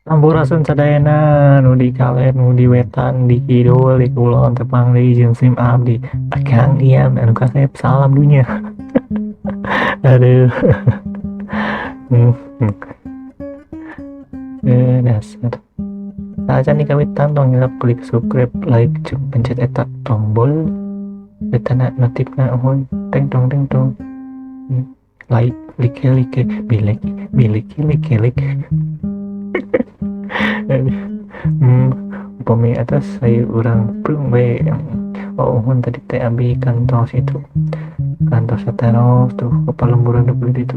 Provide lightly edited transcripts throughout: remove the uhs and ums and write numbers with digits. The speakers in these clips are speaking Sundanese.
Sampurasun sadayana nu di kaler, nu di wetan, di kidul, di kulon, tepang deui jeung sim abdi Akang Ian anu kasep, salam dunya. Aduh. Dasar saja nih kawitan tong hilap klik subscribe, like, jeung pencet eta tombol eta notifna euy, teng tong teng tong. Like, like, like, bilek, bilek, like, like. Upami atas saya urang prung we. Oh, uhun tadi teh abi kantos itu, kantos sataros tuh ke palemburan beli itu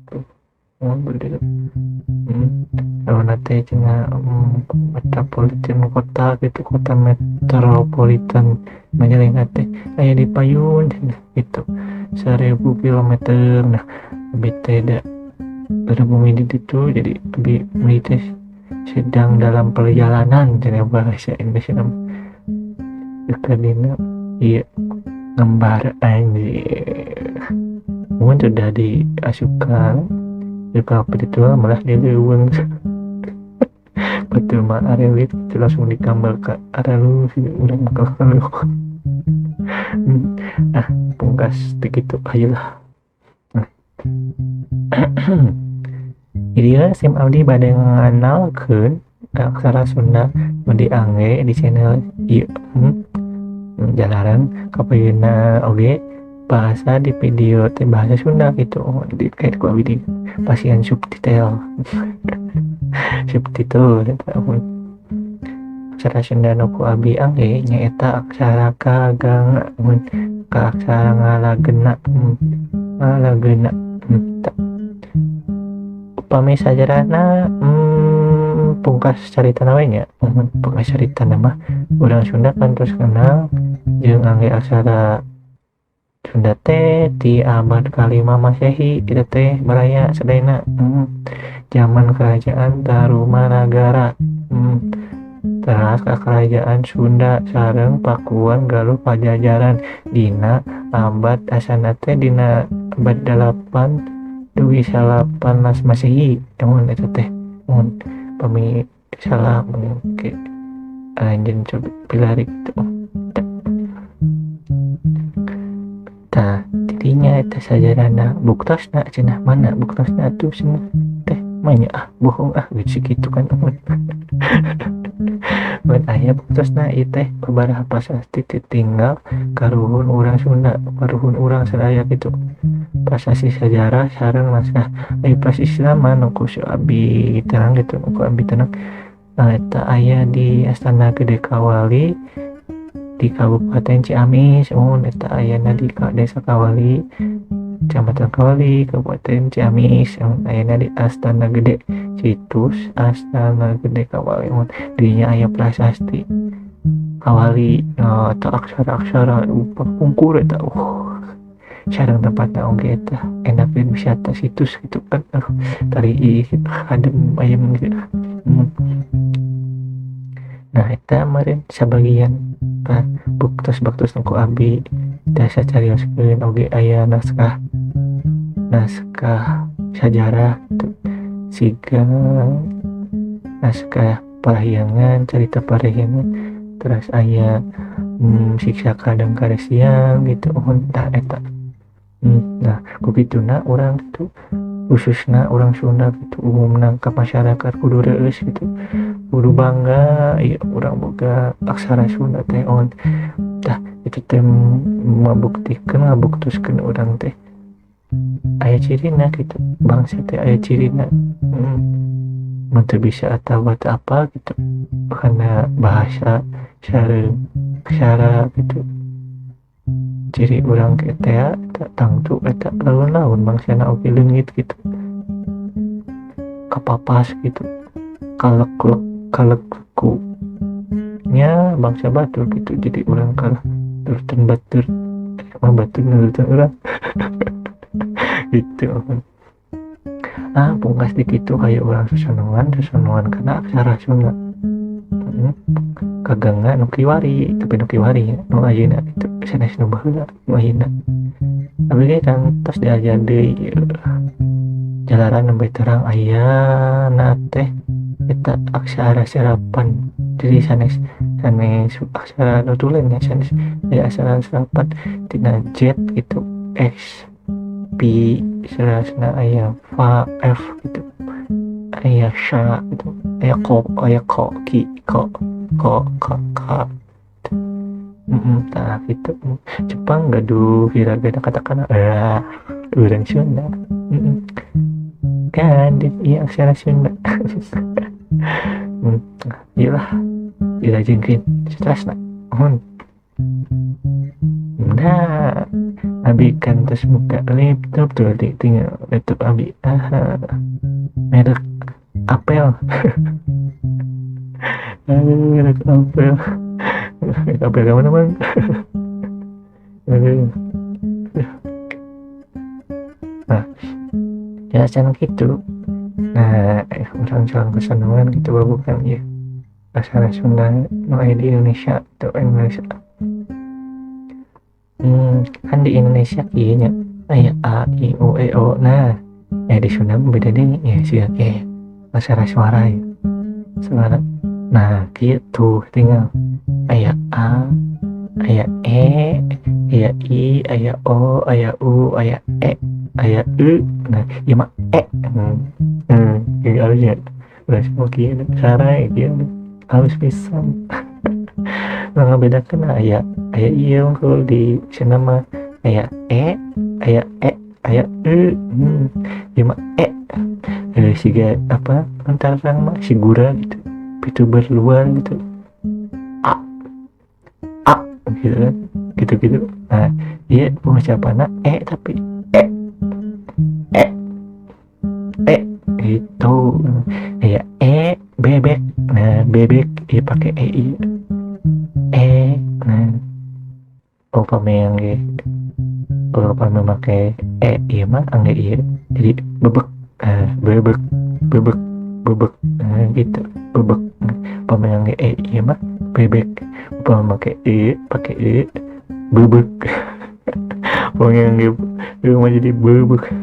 tuh, oh, beli itu. Kalau nanti cina metropolitan kota gitu, kota metropolitan Majalengka teh aya di payun gitu 1000 kilometer. Nah, abi teh da berbumi di situ, jadi abi militer sedang dalam perjalanan jadi bahasa Indonesia dina iya ngembar anjir. Mungkin sudah diasukan juga spiritual malah dileuweung. Betul mah arelit itu langsung dikambar ke arah lu sih urang bakal kalau. Ah, pungkas begitu aja lah. Jadi ya sim abdi bade nganalkeun aksara Sunda nu diangge di channel ieu. Jalaran kapayunna oge bahasa di video teh bahasa Sunda gitu. Oh, di kayak ku abdi pasian subtitle. Subtitle eta pun. Aksara Sunda nu ku abdi angge nyaeta aksara kaganga mun ka aksara ngalagena. Ngalagena. Upami sajarahna pungkas carita we nya. Pungkas carita mah urang Sunda kan terus kenal jeung angge aksara Sunda teh di abad kalima Masehi eta teh baraya sadayana. Zaman kerajaan Tarumanagara. Teras ka kerajaan Sunda sareng Pakuan Galuh Pajajaran dina abad asana teh dina abad 8 dugi 18 Masehi. Mun eta teh mun pami salah mungkin anjeun coba pilari gitu. Tah tidinya eta sajarahna buktosna cenah mana buktosna atuh cenah teh manya ah bohong ah geus kitu kan mun. Mun aya buktosna ieu teh babaraha prasasti tinggal karuhun urang Sunda, karuhun urang sadaya kitu. Prasasti sejarah sareng naskah ai prasasti mah nu ku si abi terang gitu, nu ku abi tenang. Nah, eta aya di Astana Gede Kawali di Kabupaten Ciamis, mun eta ayana di Desa Kawali, Kecamatan Kawali, Kabupaten Ciamis, mun ayana di Astana Gede, situs Astana Gede Kawali, mun dinya aya prasasti Kawali, atau aksara-aksara pungkur eta. Sareng tempatna oge eta enak di wisata situs gitu kan. Aduh, tari adem ayem gitu. Nah, eta meureun sabagian buktos-buktos nu ku abi tiasa carioskeun oge aya naskah naskah sajarah gitu. Siga naskah parahyangan, carita parahyangan, terus aya siksa kadang karesian gitu. Oh, tah eta. Nah, ku kituna urang gitu khususna urang Sunda gitu umumna ka masyarakat kudu reueus gitu, kudu bangga ieu urang boga aksara Sunda teh on. Tah itu teh ngabuktikeun ngabuktuskeun urang teh aya cirina gitu, bangsa teh aya cirina. Mun teu bisa atawa teu apal gitu karena bahasa sareng aksara gitu. Ciri urang teh tangtu eta laun-laun bangsana oge leungit gitu. Kapapas gitu, kalek kalek nya bangsa batur gitu. Jadi urang kalah turutan batur, emang batur nurutan urang gitu. Ah, pungkas di kitu kayak urang sosonoan sosonoan karena aksara Sunda. Kagangna nu kiwari, tapi nu kiwari nu ayeuna gitu, sanes nu baheula, nu ayeuna. Abi ge kan tos diajar deui jalaran nembe terang ayana teh eta aksara serapan. Jadi sanes sanes aksara nu tulen ya, sanes ya, aksara serapan tina Z gitu, X, P, serasna aya fa, F gitu, aya sha gitu, aya ko, aya ko, ki, ko, ko, ka, ka gitu. Tah gitu. Jepang gaduh hiragana katakana, ah, urang Sunda kan iya aksara Sunda. Iyalah dilajengkeun seterusna. Nuhun. Nah, abi kan terus buka laptop tuh, tinggal laptop abi, ah, merek Apple. Aduh, merek Apple, Apple ke mana, Bang? Aduh. Nah, jelasan gitu. Nah, urang jalan kesenangan gitu, bukan ya aksara Sunda nu aya di Indonesia atau Indonesia. Kan di Indonesia kieu nya, aya a i u e o. Nah, eh, di Sunda beda deui ya, sia ke aksara suara ya, suara. Nah, gitu, tinggal aya a, aya e, aya i, aya o, aya u, aya e, aya e. Nah, ieu mah e. Ieu halus ya, udah semua kieu sarai kieu halus pisan. Nah, ngabedakeun aya aya ieu kalau di Sunda mah aya e, aya e, aya e. Ieu mah e. Siga apa antara mah sigura gitu, VTuber luar gitu, a a gitu kan, gitu gitu. Nah, iya, pengucapannya e, tapi e e e itu ya e bebek. Nah, bebek iya pakai e, i, e. Nah, oh, pami yang ge kalau pami make e iya mah angge iya jadi bebek. Bebek bebek bebek. Nah, gitu, bebek. Pami yang e iya mah bebek, pami make e, pakai e, bebek. Pami yang ge mah jadi bebek.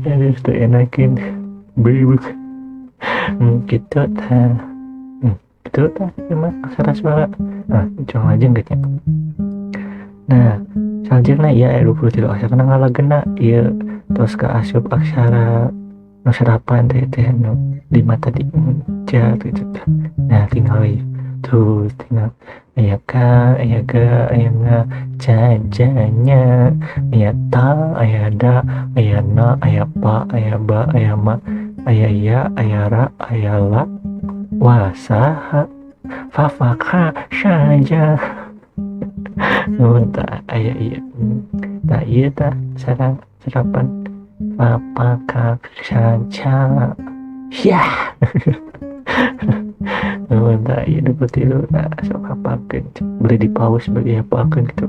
Aduh, teu enakin bebek. Gitu tah. Gitu tah, ieu mah aksara suara. Nah, urang lajeng gitu. Nah, selanjutnya ya 23 aksara ngalagena ieu terus ke asup aksara nu serapan teh teh nu lima tadi ja gitu. Nah, tinggal tuh, tinggal aya k, aya g, aya ng, ca, ja, nya, aya ta, aya da, aya na, aya pa, aya ba, aya ma, aya ya, aya ra, aya la, wasaha, fa, fa, ka, sha, ja. Oh, tah aya iya. Tah iya tah sarang serapan fa, pa, ka, sha, ca, ya. Oh, tah iya 23. Nah, sok hafalkeun, boleh di pause, boleh dihafalkeun gitu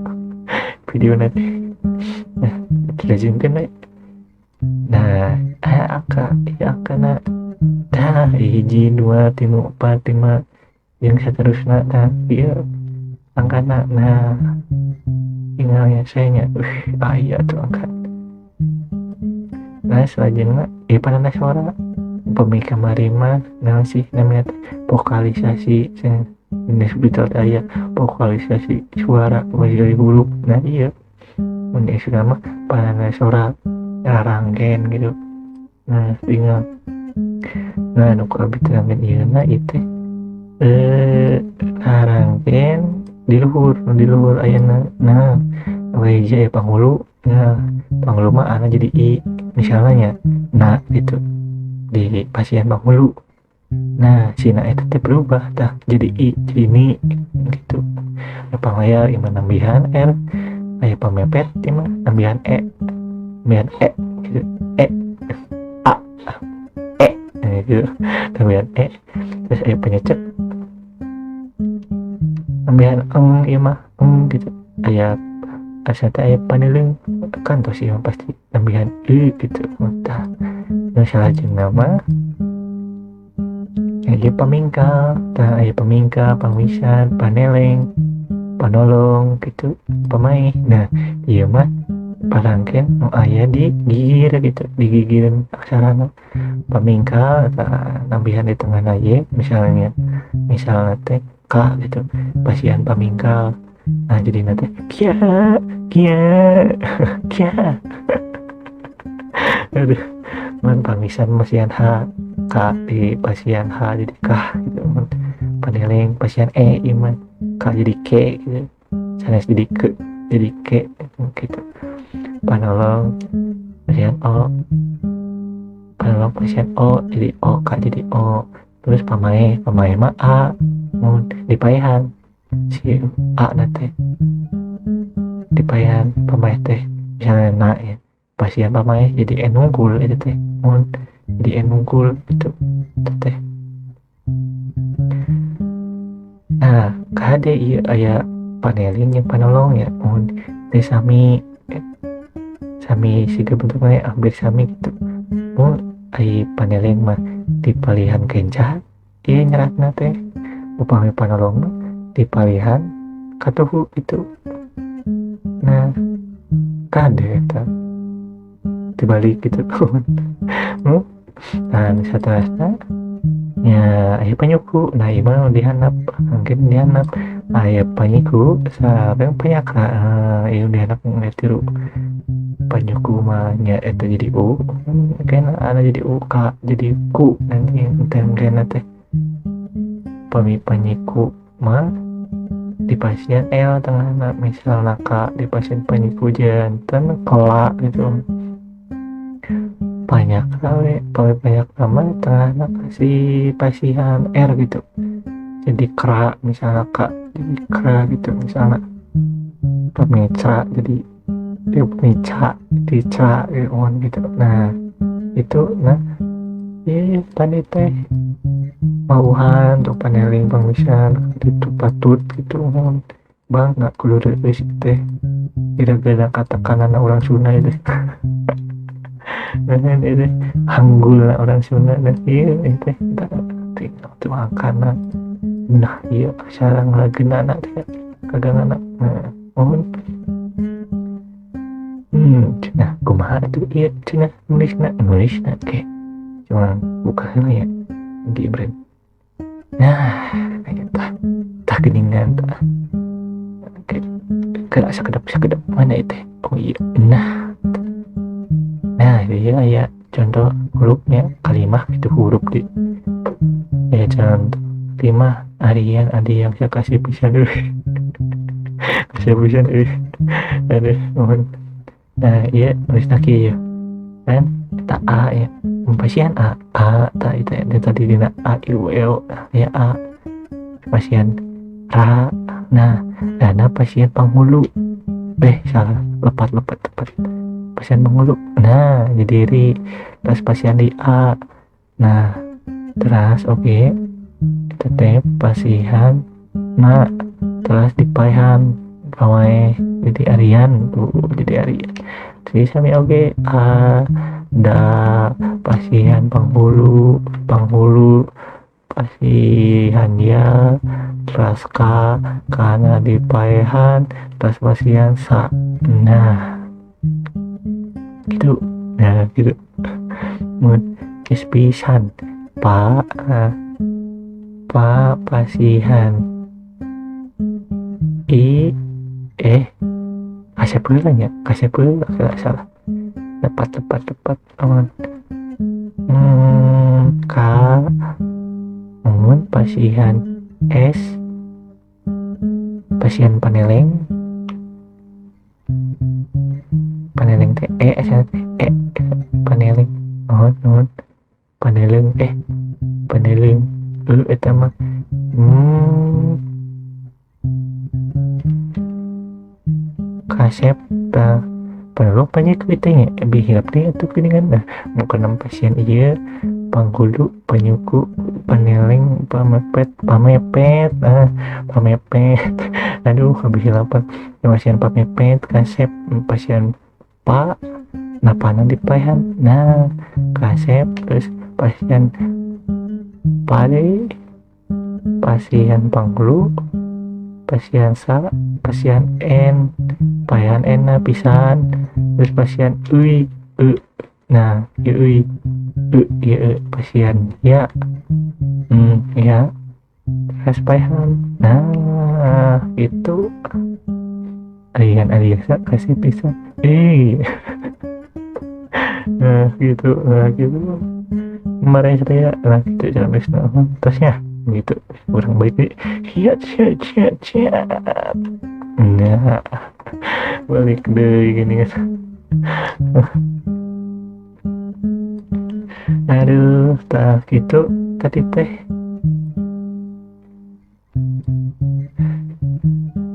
video nanti. Nah, dilajengkeun we. Nah, angka ieu angkana tah hiji, dua, tilu, empat, lima, jeung saterusna. Tah ieu angkana. Nah, tinggal ya saya nya, aya tuh angka. Nah, selanjutnya ieu pananda suara. Upami kamari mah naon sih namanya teh, vokalisasi ini sebetulnya aya vokalisasi suara dari huruf. Nah, iya, mun di Sunda mah pananda suara rarangken gitu. Nah, tinggal. Nah, nu ku abi terangkeun ieu na ieu teh rarangken di luhur, nu di luhur ayana. Nah, hiji aya panghulu. Nah, panghulu mah ana jadi i, misalnya nya na gitu di pasian panghulu. Nah, si na eta teh berubah tah jadi i, jadi ni gitu. Panglayar ieu mah nambihan r, aya pamepet ieu mah nambihan e, nambihan e gitu, e, a, e. gitu nambihan e. Terus aya penyecek nambihan eng ieu mah eng gitu. Aya asa teh aya paneleung kan tos ieu pasti nambihan e gitu. Tah nu salajengna mah aya pamingkal. Tah aya pamingkal, pangwisan, paneleng, panolong gitu, pamaeh. Nah ieu mah parangken nu aya di gigir gitu, di gigireun aksarana. Pamingkal tah nambihan di tengahna ye, misalnya misalna teh k gitu, pasihan pamingkal. Nah jadina teh kia kia kia. Aduh, mun pangwisan masihan h, k di pasihan h jadi k gitu. Mun paneleng pasihan e ieu mah k jadi k gitu, sanes jadi ke jadi k gitu. Panolong pasihan o, panolong pasihan o jadi o, k jadi o. Terus pamaeh, pamaeh mah a, mun dipaehan si a na teh dipaehan pamaeh teh misalnya na ya, pasihan pamaeh jadi n unggul itu teh, mun jadi n unggul gitu teh. Nah kade ieu aya paneling jeung panolong ya, mun teh sami sami siga bentuknya hampir sami gitu. Mun ai paneling mah dipalihan kenca ieu nyeratna teh, upami panolong mah dipalihan katuhu gitu. Nah kade eta dibalik gitu. Nah saterasna nya aya panyuku. Nah ieu mah dihandap, mungkin dihandap aya panyiku sareng panyakra. Ieu dihandap tiru panyuku mah nya eta jadi u, kena ana jadi u, k jadi ku nanti teh kena teh. Pami panyiku mah di pasien L tengahna, misalna k di pasien panyiku janten kela gitu. Panyakra we, pami panyakra mah tengahna kasih pasihan R gitu, jadi kra misalna k jadi kra gitu, misalna pamecra jadi ya mica dica gitu. Nah itu, nah iya tadi teh mauhan tuh paneling pangwisan itu patut gitu bang nggak kudu reueus teh kira-kira katakanana orang Sunda itu. Nah itu hanggul orang Sunda. Nah iya itu tinggal tuh angkana. Nah iya aksara ngalageunana teh kagangana. Nah mohon cenah kumaha atuh ieu cenah nulisna nulisna ke cuma buka heula ya di brand. Nah eta tah geuningan tah oke geura sakedap sakedap mana itu. Oh iya, nah nah ieu aya contoh hurufnya kalimah gitu, huruf di ya contoh lima Arian adi yang saya kasih pisan euy kasih pisan euy aduh mohon. Nah iya nulisna kieu ya kan eta a ya, pasihan a a ta itu ya tadi dina a i u e o ya a pasihan ra. Nah dana pasihan panghulu salah lepat lepat tepat pasihan panghulu. Nah jadi ri terus pasihan di a. Nah terus oke tetep pasihan na terus dipaehan pamaeh jadi Arian tuh, jadi Arian. Jadi sami oge a da pasihan panghulu panghulu pasihan ya terus ka kana dipaehan terus pasihan sa. Nah gitu, nah gitu mun geus pisan pa pa pasihan i kasep heula nya, kasep heula salah tepat tepat tepat aman. K mun pasihan S pasihan paneleng paneleng teh E S teh E paneleng nuhun nuhun paneleng paneleng eta mah kasep ta panolong panyiku teh nya abi hilap deui atuh geuningan. Nah mun kana pasien ieu Pangkudu, Panyuku, Paneleng, Pamepet, Pamepet, ah, Pamepet. Aduh, habis hilapan. Pasihan Pamepet, Kasep, pasihan Pa, napana dipaehan. Nah, Kasep terus pasihan Pade, pasihan Panghulu, pasihan Sa, pasihan N, paehan N na pisan, terus pasihan Euy, E. Nah, ieu euy, e, ieu e, pasihan ya. Ya. Terus paehan. Nah, itu Ayan Adiaksa kasih pisan. Nah, gitu, nah, gitu. Kemarin saya nah gitu jalan bisnis terusnya gitu kurang baik nih. Siat siat siat siat. Nah, balik deh gini kan. Aduh, tak gitu tadi teh.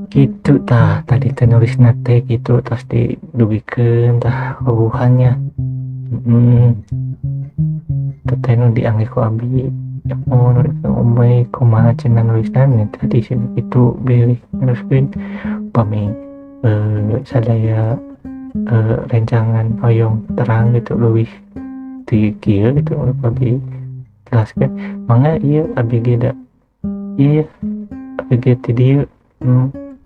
Gitu tah tadi teh nulis nate gitu terus didugikeun tah kabuhannya. Teteh nu diangge ku abi oh nu ngomong kumaha cenah nulisna tadi sih itu bilih neruskeun pami sadaya rencangan hoyong terang gitu leuwih di kieu gitu abi jelaskeun mangga ieu abi ge da ieu abi ge ti dieu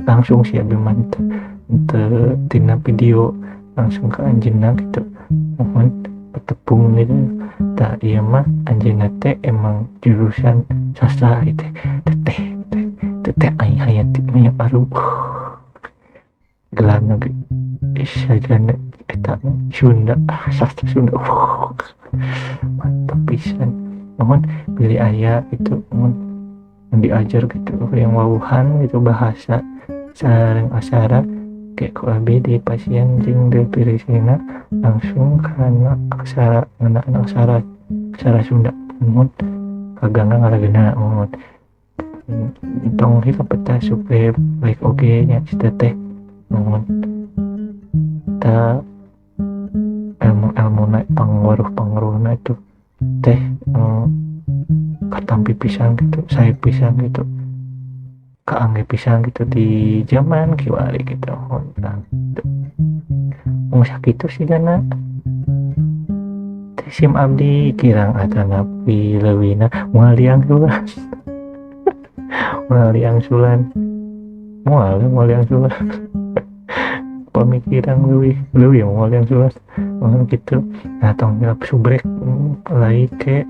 langsung sih abi mah teu tina video langsung ke anjeunna gitu mohon petepung gitu tah ieu mah anjeunna teh emang jurusan sastra gitu teteh teteh aing hayati minyak arum gelarna ge sarjana eta Sunda sastra Sunda mantap pisan mohon pilih aya gitu mohon diajar gitu yang wawuhan gitu bahasa sareng aksara kayak ku abi di pasien jeung definisina langsung kana aksara ngeunaan aksara aksara Sunda mohon kagangga ngaragena mohon tong hilap peta subscribe like oge nya si teteh mohon ta ilmu-ilmuna pangaruh-pangaruhna itu teh katampi pisan gitu sae pisan gitu kaangge pisan gitu di zaman kiwari gitu nah, gitu. Mung sakitu sigana teh sim abdi kirang atanapi leuwihna moal diangsulan moal diangsulan moal moal diangsulan pemikiran leuwih leuwih moal diangsulan mohon gitu. Nah tong hilap subrek like ke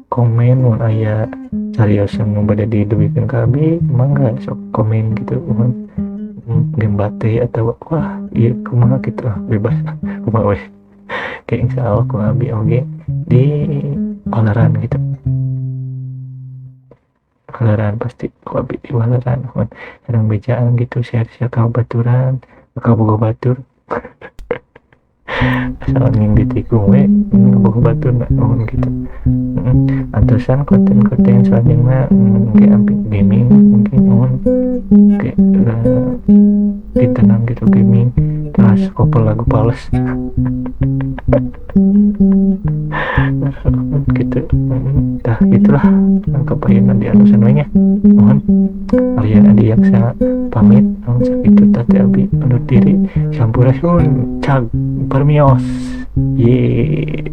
komen mun aya cariosan nu bade didugikeun ka abi mangga sok komen gitu mohon gembate atau wah ieu kumaha gitu bebas kumaha we kayak insyaallah ku abi oge di waleran gitu waleran pasti ku abi di waleran mohon sareng bejaan gitu share-share ka baturan ka boga batur asal nging ditikung we boga batur mohon gitu. Antosan konten-konten selanjutnya kayak ambil gaming mungkin mohon kayak ditenang gitu gaming terus cover lagu pales gitu. Dah gitulah kepayeuna di antosan we nya mohon kalian Adiaksa pamit naon sakitu teh abi undur diri sampurasun cag permios ye.